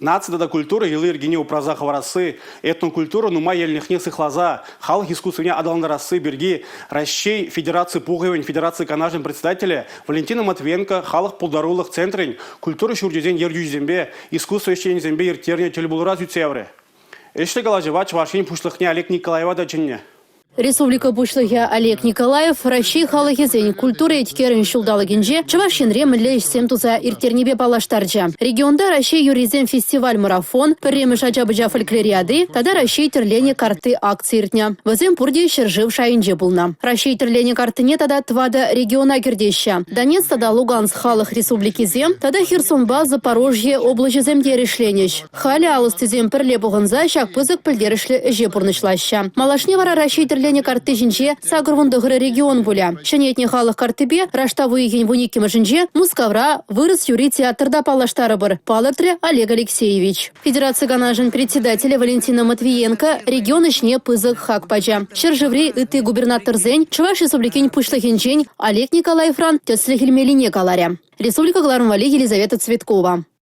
Наци тата культура йӑли-йӗркине упраса хӑварасси, этнокультура нумай енлӗхне сыхласа халӑх искусствине аталантарасси пирки Раҫҫей Федераци Пухӑвӗн Федераци Канашӗн председателӗ Валентина Матвиенко халӑх пултарулӑх центрӗн культура ҫурчӗсен ертӳҫисемпе, искусство ӗҫченӗсемпе ирттернӗ тӗлпулура сӳтсе яврӗ. Ӗҫлӗ калаҫӑва Чӑваш Ен Пуҫлӑхне Олег Николаева та чӗннӗ. Республика Пуҫлӑхӗ Олег Николаев Раҫҫей халӑхӗсен культура еткерӗн ҫулталӑкӗнче Чӑваш Енре мӗнле ӗҫсем туса ирттернипе паллаштарчӗ. Регионта Раҫҫей юррисем фестиваль-марафон, пӗрремӗш ача-пӑча фольклориади тата Раҫҫей тӗрленӗ картти акци иртнӗ. Вӗсем пурте ҫӗршыв шайӗнче пулнӑ. Раҫҫей тӗрленӗ карттине тата тӑватӑ региона кӗртеҫҫӗ. Донецк тата Луганск халӑх республикисем тата Херсонпа Запорожье облаҫӗсем те эрешленӗҫ. Халӗ ал ӑстисем пӗрле пухӑнса ҫак пысӑк пӗлтерӗшлӗ ӗҫе пурнӑҫлаҫҫӗ. Малашне вара Раҫҫей тӗрленӗ картти ҫинче 89 регион пулӗ. Ҫӗнетнӗ халӑх карттипе раштав уйӑхӗн вуниккӗмӗшӗнче Мускавра Вырӑс юрри театрта паллаштарӑпӑр, палӑртрӗ Олег Алексеевич. Федераци Канашӗн председателӗ Валентина Матвиенко регион ӗҫне пысӑк хак пачӗ. Ҫӗршыври ытти губернаторсен Чӑваш Республикин Пуҫлӑхӗнчен Олег Николаевран тӗслӗх илмеллине каларӗ. Республика кӑларӑм валли Елизавета Цветкова.